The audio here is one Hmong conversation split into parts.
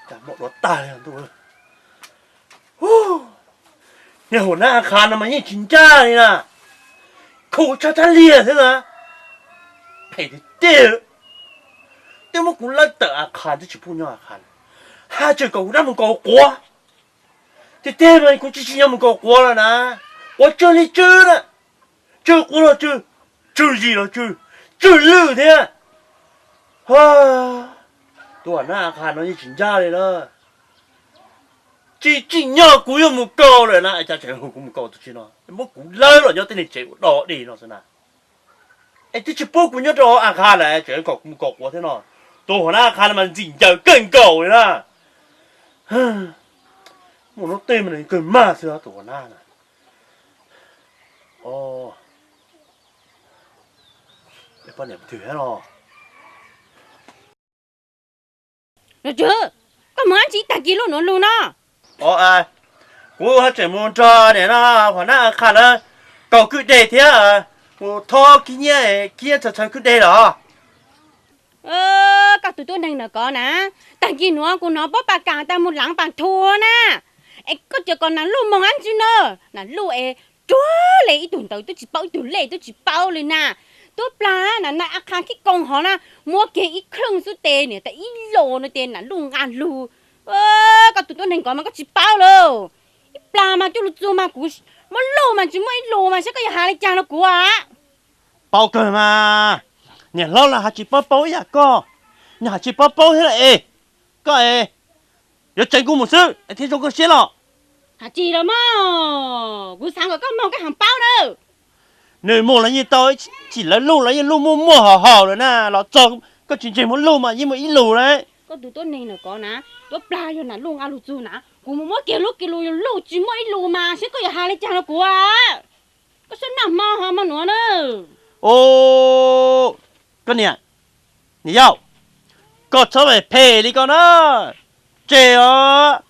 Cas mom duav tag li ntuj. Niag huam nab A Qha no mas yeej tsis ncaj li na. Khaum tshaj tshaj liag thiab na. Phem tiag tiag. Twb muab kuv lawb tawm A Qha twb tsis pub nyob A Qha, haj tseem kom kuv rov mus nkaum quav. Tiag tiag mas kuv tsis tsim nyog mus nkaum quav lawm na. Quav tsawg li tsawg na, tsawg quav los tsawg, tsawg yim los tsawg, tsawg lwj thiab. Tus huam nab A Qha no yeej tsis ncaj li na. Tsis tsim nyog kuv yuav mus nkaum lawm na, cas tseem hu kuv mus nkaum tus tsi no, muab kuv lawb los nyob tej niag tsev ua dog dig no xwb na. Es twb tsis pub kuv nyob rau A Qha lawm tseem kom kuv mus nkaum quav thiab no. Tus huam nab A Qha no mas ntxim ncaws kawg nkaus li na. Muaj hnub twg mas nws kawg mag xwb tus huam nab na. Poj niam twg no. Nom tswv, koj mus dab tsi tag kis luaj nuav lug no? Kuv tseem mus nrog niam no huam nab A Qha lawv kaum kwj deg thiab mus thob khib nyiab, khib nyiab txhawv txhawv kwj deg los. Koj tus tuab neeg ntawm kov na, tag kis nuav kuv hnov pob pas kas tas mus laav pas thu na, es koj cov kom nam luj moog dab tsi no? Nam luj es ruag le ib tug ntawd twb tsis paub, ib tug lej twb tsis paub li na. Tuab plag na, nais A Qha khib koos hov na, muab kiag ib khwj xub tes niam tas ib los no ces nam luj nqaj lug. Koj tus tuab neeg kov mas koj tsis paub lawm. Ib plag mas cuj lug txug mas kuv muab luj mas tsis muaj ib lus mas saib koj yuav has li cas rau kuv a. Paub kawg mas, niam hlob los has tsis paub paub ib yam koj, nws has tsis paub paub thiab es, koj es, yuav tseev kuv mus xwb es thiaj zoo koj siab los. Has tsis los mas, kuv xaav kom koj moog koj has paub na. Nws mus los yeej tau, tsim lawv luj los yeej luj muaj muaj haum haum lawm na, los txog koj tsis ntseeg muab luj mas yeej muaj ib lus lawm. Koj tus tuab neeg ntawm kov na, tuab plag yog nam luj nqaj lug txug na, kuv mus muab kiag lub kis lus yog luj tsis muaj ib lus mas saib koj yuav has li cas rau kuv a. Koj sab naj hmo ho hmo nuav na. Koj niam, niam yau, koj txhob phem li ko na. Tseg os,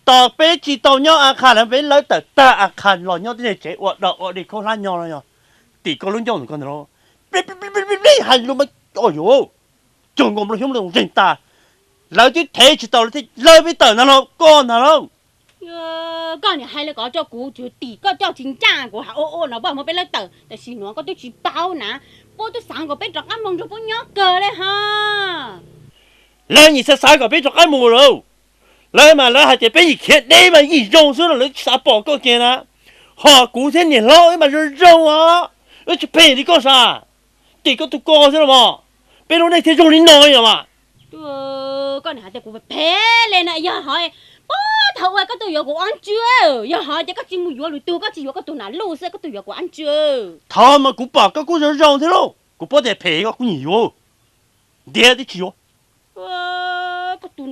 tos peb tsis tau nyob A Qha lawm, peb lawv tawm tag A Qha los nyob tej tsev ua dog ua dig khaub hlab nyob no yog tim koj lub ncauj ntawm koj ntag lauj. Hais lus mas, o yuav, cog nkaus nplooj xyoob nplooj zeeg tas, lawv twb thev tsis tau lawv thiaj lawv peb tawm ntag lauj, koj ntag lauj. Koj niam hais li ko rau kuv, tsuas tim koj coj tsis ncaj, kuv has ua ua no poj muab peb lawv tawm, tam sim nuav koj twb tsis paub na, puab twb xaav kom peb rov qab moog nrug puab nyob kawg le ho. Lawv yeej xav xav kom peb rov qab mus lawm, lawv mas lawv hais tias peb yim khiav deb mas yim zoo xwb no, lawv tsis xav pom koj kiag na. Ho kuv thiab niam hlob wb mas zoo zoo os, wb tsis phem li koj sav, tim koj tug ko xwb los mas, peb lub neej thiaj zoo li no os mas. Koj niam hais tias kuv phem le na, yog hov, puag thaum ub koj tuaj yuav kuv ob tsw, yog hov ces koj tsis mus yuav lwm tug, koj tsis yuav koj tug nam luj xwb, koj tuaj yuav kuv ob tsw. Thaum mas kuv pom koj kuj zoo zoo thiab lauj, kuv paub tias phem koj kuj nyiam yuav, ntiav twb tsis yuav. Koj tus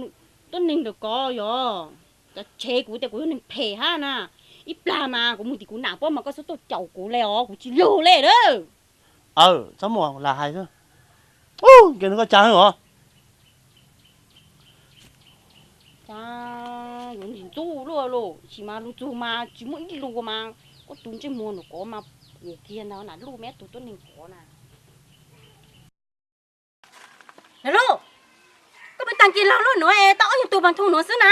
tuab neeg ntawm ko yog, cov tshev kuv tias kuv yog neeg phem hab na, ib plag mas kuv mus tim kuv nam puab mas koj txhob tuaj caum kuv le os, kuv tsis lug le na. Txhob muaj lam hais xwb, koj cas os. Yuav ntxim ntxub luaj lauj, tab sis mas lug txug mas tsis muaj ib lus mas, koj tus ntsej muag ntawm ko mas, ua kiag ntag nam luj me tus tuab neeg ko na. Nam luj, koj peb taag kis laug luaj nuav es tau ob nyuag tug pas thu nuav xwb na.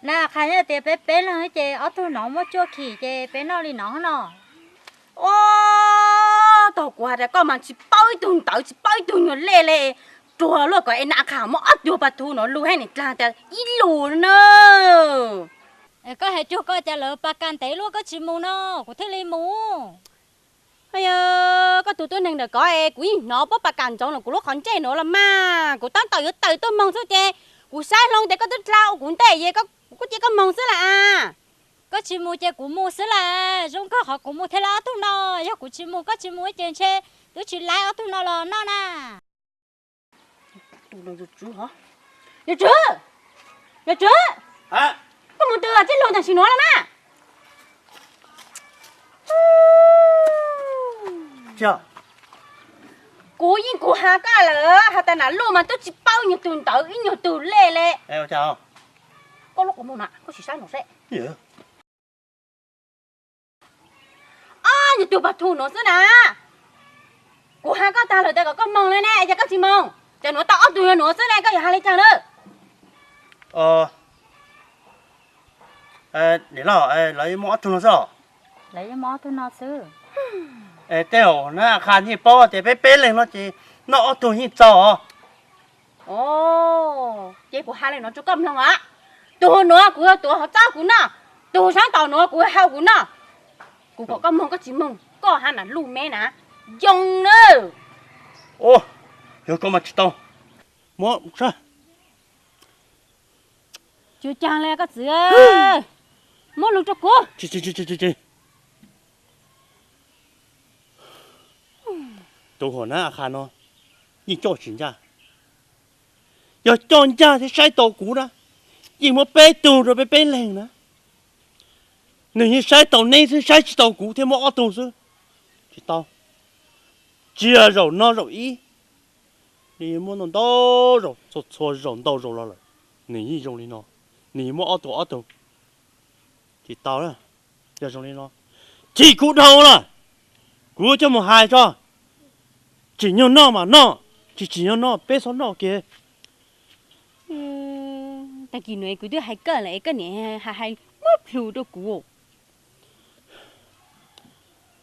Na qha nyob tias peb peb leeg ces ob tug no muab tsuaj khim ces peb noj li no no. Tog kuv has tas koj mas tsis paub ib tug ntawv tsis paub ib tug nyuag lej le, ruag luaj kom es na qha muab ob tug pas thu no lug hab nim dlaag tas ib lus na. Koj hais cuag koj cas lawv pas kas ntev luaj koj tsis mus no, kuv thiaj li mus. Koj tus tuab neeg ntawm ko es kuv yeej hnov puab pas kam ntsoov los kuv lub qhov ntsej nuav los mas, kuv tab tom yuav tawm tuaj moog xwb ces kuv saib hlo tias koj twb dlha ua kuv ntej es kuv kuj cia koj moog xwb lawm as. Koj tsis mus ces kuv mus xwb lawm, zoo kawg qhov kuv mus thiab lawm ob tug no, yog kuv tsis mus koj tsis mus ces ntshe twb tsis laib ob tug no los noj na. Yawm Tswv, yawm Tswv, koj mus twg txij lug tam sim nuav los na? Kuv yeej kuv has koj lawm, has tas nam luj mas twb tsis paub ib nyuag tug ntawv ib nyuag tug lej le. Koj lub qhov muag na, koj sim saib no seb. Ob nyuag tug pas thu nuav xwb na. Kuv has koj tag lawm tas kom koj moog le ne, yog koj tsis moog, Cov nuav tau ob tug yog nuav xwb ne, koj yuav has le caag na? Niam loj, lawv yuav muaj ob tug no xwb os. Lawv yuav muaj ob tug no xwb. Tej zaum na, qha yeej paub tias peb peb leeg no ces noj ob tug yeej txaus os. Ces kuv has le nuav rau koj mloog a, tug nuav kuv yuav tuav hauv txob kuv noj, tug sab tom nuav kuv yuav hau kuv noj. Kuv kom koj mloog koj tsis mloog, koj hab na luj meb na, yoo na. Yog koj mas tsis tau. Muab, tsuas caag le koj txwv, muab lug rau kuv. Tus huam nab a qha no yeej coj tsis ncaj. Yog coj ncaj thiab saib tau kuv na, yeej muab peb tug rau peb peb leeg na. Nws yeej saib tau neb xwb, saib tsis tau kuv thiab muab ob tug xwb. Tsis tau. Tsis yog zaum no zaum ib, nws yeej muab ntau ntau zaus, txhua txhua zaus ntau zaus los lawm, nws yeej zoo li no, nws yeej muab ob tug ob tug. Tsis tau, yog zoo li no, chim kuv dhau lawm. Kuv coj mus hais tso, tsim nyog noj mas noj, tsis tsim nyog noj peb txhob noj kiag. Tag kis nuav kuv twb hais koj lawm es koj niam hais hais muab plhus rau kuv.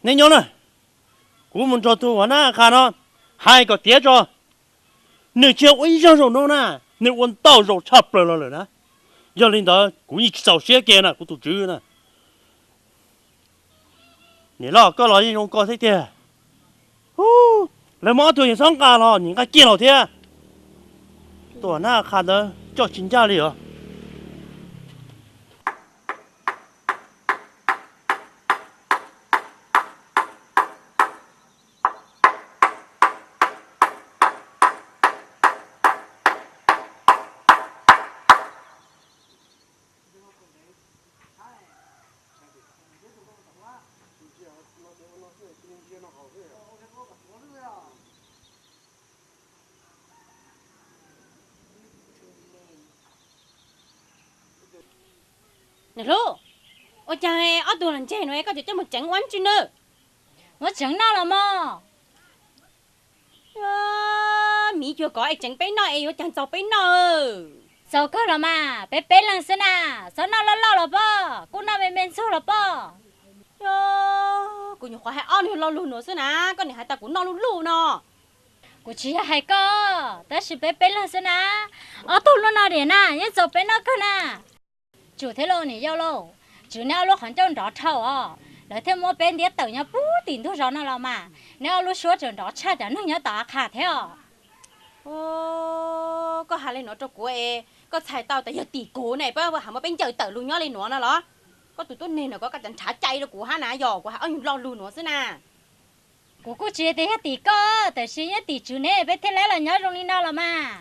Neb nyob na, kuv mus nrog tus huam nab qha no hais kom tiav tso. Nws tsis yog ua ib zaug zaum no na, nws ua ntau zaus tshaj plaws los lawm na. Yog li ntawd kuv yeej tsis txaus siab kiag na kuv tus tswv na. Niam loj, koj los yeej zoo ko thiab tiag. Lawv muab ob tug yeej txhob nqa los, nim nqa kiag los thiab. Tus huam nab qha ntawd coj tsis ncaj li os. Niam hluas, ua caag ob tug los ntseg no koj tseem coj mus tseev ua dab tsi na? Muab tseev noj los mog. Miv cuag kov es tseev peb noj es yuav caag txaus peb noj? Txaus kawg los mas, peb peb leeg xwb na, txhob noj loj loj los pob, kuj noj me me ntxuag los pob. Kuv nyuam qhuav hais ob nyuag lo lug nuav xwb na, koj nim hais tas kuv noj luj luj no. Kuv tsis yog hais koj, tab sis peb peb leeg xwb na, ob tug luaj no diam na yeej txaus peb noj kawg na. Tsum thiab lauj niam yau lauj, tswv neb ob lub qhov ncauj nrov dhau os, lawv thiaj muab peb ntiab tawm nyob puag tim ntug zos no los mas, neb ob lub suab tseem nrov tshaj cov neeg nyob tom av qha thiab os. Koj hais li nuav rau kuv es koj txhais tau tas yog tim kuv ne peb hais muab peb ncaws tawm lug nyob li nuav no los? Koj tus tuab neeg no koj cov nrhav cai rau kuv hab na, yog kuv hais ob nyuag lo lug nuav xwb na. Kuv kuj tsis tias yog tim koj, tab sis yog tim tswv neb peb thiaj li los nyob zoo li no los mas.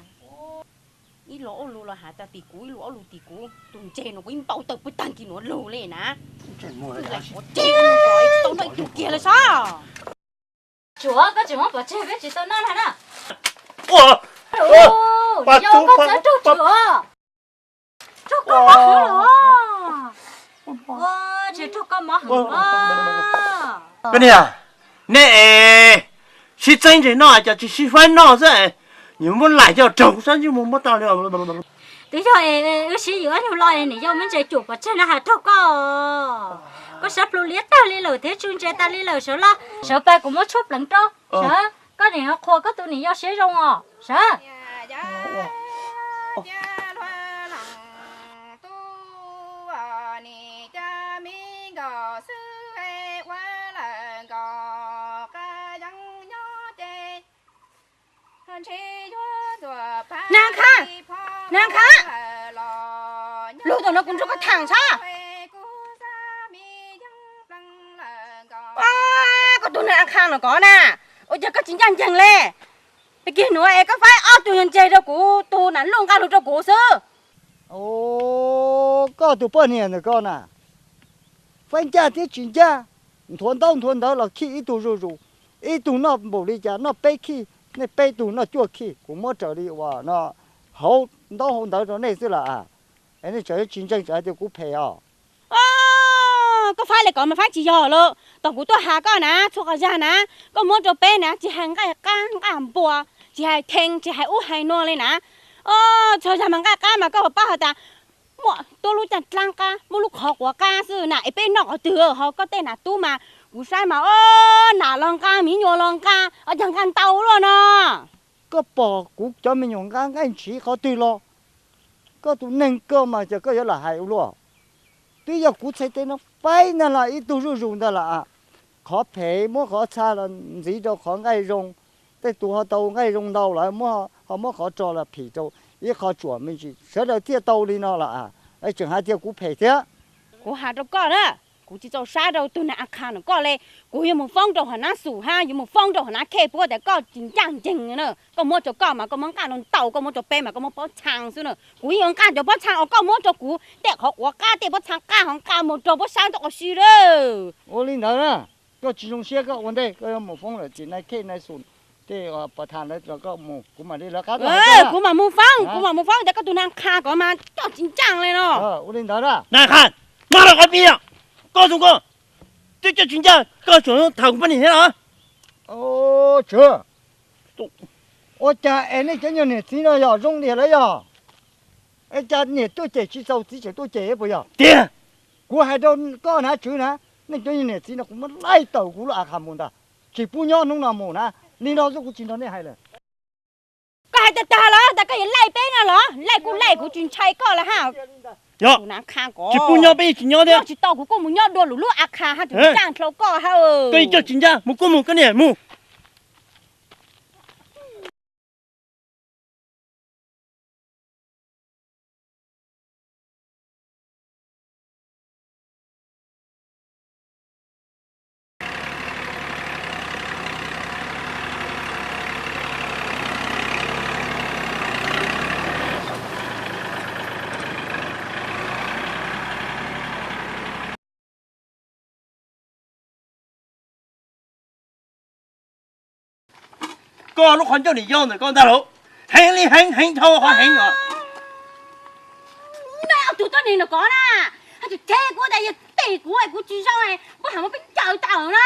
Ib lo ob lug los has tas tim kuv, ib lo ob lug tim kuv, tus ntseg no kuv yeej npau taws puag tag kis nuav lug li na. Tsis tau noj ib tug kiag li sab. Tsum, koj tseem muab pov tseg peb tsis tau noj na. Yog koj txawv raug tswv os. Raug koj mob heev los? Tseem raug koj mob heev os. Koj niam, neb es sib txeeb ntses noj cas tsis sib faib noj xwb, nyias muab laim coj raug sab ntsej muag muab tag li. Twb yog es wb sib ywm ob nyuag lo es niam yau muab ntses cuam pov tseg no has raug koj. Koj sab plhu liab tag li lawm thiab tsw ntses tas li lawm, sawv los sawv pab kuv muab tshuaj pleev rau. Sawv, koj niam qhuas koj tus niam yau siab zoo os, sawv. Nag Kha, Nag Kha, lug tom no kuv nrog koj tham sab. Koj tus Nag Kha no koj na, ua cas koj tsis ncaj ncees le? Peb kiag nuav es koj faib ob tug yog ntseg rau kuv, tus na luj nqaj lug rau kuv xwb. Koj tus poj niam ntawm koj na, faib ncaj thiab tsis ncaj, nthuav ntaub nthuav ntawv los khij ib tug zuj zus, ib tug noj npaum li cas noj peb khij, nej peb tug noj cuaj khij, kuv muab raws li uas no hauv ntaub hauv ntawv rau nej xwb las. Es nej tseem tsis ntseeg tseem hais tias kuv phem os. Koj faib li ko mas faib tsis yog lawm, thaum kuv tuaj has koj na txhua qhov zag na, koj muab rau peb na tsis hais nqaij qab nqaj npua, tsis hais thee tsis hais ub hais no li na. O, txhua yam mas nqaj qab mas koj puas paub hais tias muaj tuab lub caj dlaab qab muaj lub qhov quav qab xwb na, es peb noj qhov twg ho? Koj tej nam tub mas kuv saib mas o, nam los nqa, me nyuam los nqa, o, cas nqa ntau luaj no. Koj pom kuv cov me nyuam nqa nqaij ntshiv qhov twg los? Koj tus neeg koj mas cas koj yuav lam hais ua luaj. Twb yog kuv txhais tes no faib ntag los ib tug zuj zus ntag los, qhov phem muab qhov txha los ntxiv rau qhov nqaij zoo. Tej tus ho tau nqaij zoo ntau lawm ho muab qhov rog los phim rau ib qho tsuam me ntsis, sawv daws thiaj tau li no los, tseem hais tias kuv phem thiab. Kuv hais rau koj na, kuv tsis txaus sab rau tus neeg a kha no koj li. Kuv yuav mus foob rau hom nab xum hab yuav mus foob rau hom nab khej puab tias koj tsis ncaj ncees na. Koj muab rau koj mas koj muab nqaj no ntau, koj muab rau peb mas koj muab pob txha xwb na. Kuv yeej yuav nqaj cov pob txha uas koj muab rau kuv, tej qhov quav qab tej pob txha qab ho nqa mus rau puab saib tau ua si lawm. Ua li ntawd na, koj tsis zoo siab koj ua ntej koj yuav mus foob lawm tim nais khej nais xum, tej pov thas ntawd los koj mus, kuv mam li lawv qab tuaj hais koj. Kuv mam mus foob, kuv mam mus foob tias koj tus neeg a kha ko mas coj tsis ncaj li no. Ua li ntawd na. Neeg a kha, nyob rau qhov pib, koj tus koj twb coj tsis ncaj koj tseem tham kuv poj niam thiab los? Tswv, ua cas es nej cov nyuag niam txiv no yog zoo li lawm yog? Es cas niam tuaj cem tsis txaus txiv tseem tuaj cem puas yog? Tiag, kuv hais rau koj na Tswv na, nej cov nyuag niam txiv no kuv muab laij tawm kuv lub a kha mus ntag, tsis pub nyob hnub no mus na, li no xwb kuv tsis nrog nej hais lawm. Koj hais tag tag los tas koj yuav laij peb no los? Laij kuj laij, kuv tsis ntshai koj lawm hab. Yog, tsis pub nyob peb yeej tsis nyob thiab. Tsis tau kuv kuj mus nyob dua lwm lub a kha hab, tsis ncaj dlhau koj hab. Koj yeej coj tsis ncaj, mus kuj mus koj niam mus. Koj lub qhov ncauj niam yau ntawm koj ntag lauj, heev li heev, heev dhau qhov heev os. Nej ob tug tuab neeg no kov na, haj tseem cheb kuv tas yog tim kuv es kuv tsis zoo, puab has muab peb ncaws tawm na.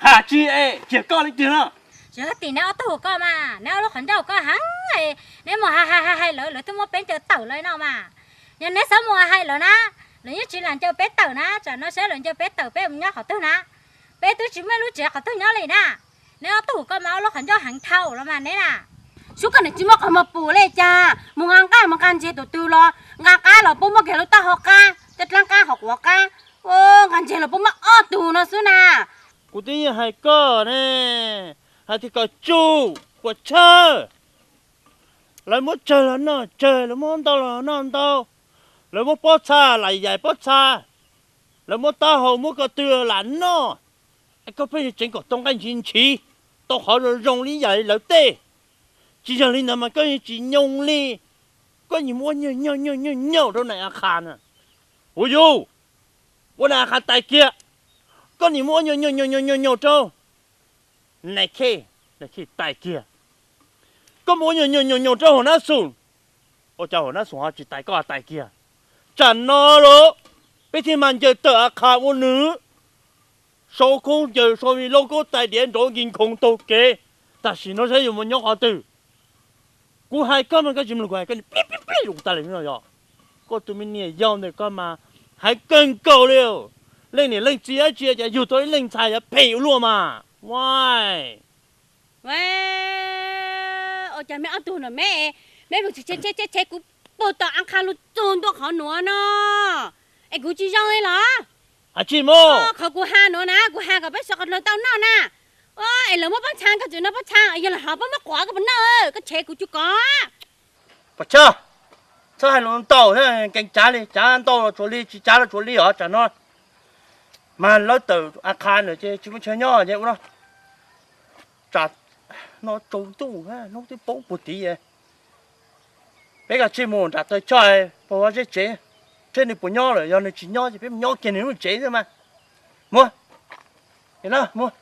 Has tsis es cia koj leej twg no? Tsis tim neb ob tug koj mas, neb ob lub qhov ncauj koj heev, neb mus hais hais hais lawv, lawv twb muab peb ncaws tawm lawm no mas. Yog neb xav mus hais lawv na, lawv yeej tsis lam ncaws peb tawm na, tsam no saib lawv ncaws peb tawm peb mus nyob qhov twg na. Peb twb tsis muaj lub tsev qhov twg nyob li na. Neb ob tug koj mas ob lub qhov ncauj heev dhau los mas neb na. Sub koj niam tsis muaj qhov muag pum li cas, mus nqa nqaj mus nqa ntses tus twg los, nqa qab los puab muab kiag lub taub hau qab, tej dlaab qab qhov quav qab, nqa ntses los puab muab ob tug no xwb na. Kuv twb yeej hais koj ne, hais tias kom tsum puas tsawg. Lawv muab tsawg los noj tsawg, lawv muab ntau los noj ntau, lawv muab pob txha lam yaim pob txha, lawv muab taub hau muab ko tw lam noj. Es koj pheej tseev kom tau nqaij ntshiv ntshiv, tau qhov zoo zoo li yam li lawv tej. Tsis yog li ntawd mas koj yeej tsis nyoo li. Koj nyiam muab nyuag nyuag nyuag nyuag nyaum rau nais a kha na. Ua yus, ua nais a kha tais kiag. Koj nyiam muab nyuag nyuag nyuag nyuag nyaum rau nais khej, nais khej tais kiag. Koj mus ua nyuag nyuag nyuag nyaum rau hauv nab xum, ua cas hauv nab xum ho tsis tais koj tais kiag? Tsam no los peb thiaj mas ncaws tawm a kha ua nws sau khaub ncaws sau me laub kaub tais diav nrov nkis nkhoos taug kev. Tam sim no saib yuav mus nyob qhov twg? Kuv hais koj mas koj tsis mloog kuv hais, koj niam plig plig plig rau kuv tas li no yog. Koj tus me niam yau ntawm koj mas heev kawg nkaus li. Leej niam leej txiv dab tsi cas yug tau ib leej ntxhais yuav phem ua luaj mas. Ua cas meb ob tug no meb, meb mus tsev tsev tsev kuv puag tom a kha lug txug ntua qhov nuav no, es kuv tsis zoo li los? Hais tsis mus. Qhov kuv has nuav na, kuv has kom peb sawv qhov dlawg tau noj na. Es lawv muab pob txha koj tseem noj pob txha, yog lawv hov puab muab quav koj puas noj? Koj tshev kuv cuag kov. Pov Tshaj, txhob hais lus ntau, nkees cav li, cav ntau los tsuav li, tsis cav los tsuav li os. Tsam no mas lawv tawm a kha ntawm ces tsis muaj chaw nyob ces ua no, tsam no tsaus ntuj, hnub twb poob puag tid. Peb kav tsij mus nram taw choj pab zeb tsev, seb nws puas nyob lawm, yog nws tsis nyob ces peb mus nyob kiag nws lub tsev xwb mas. Muab, muab.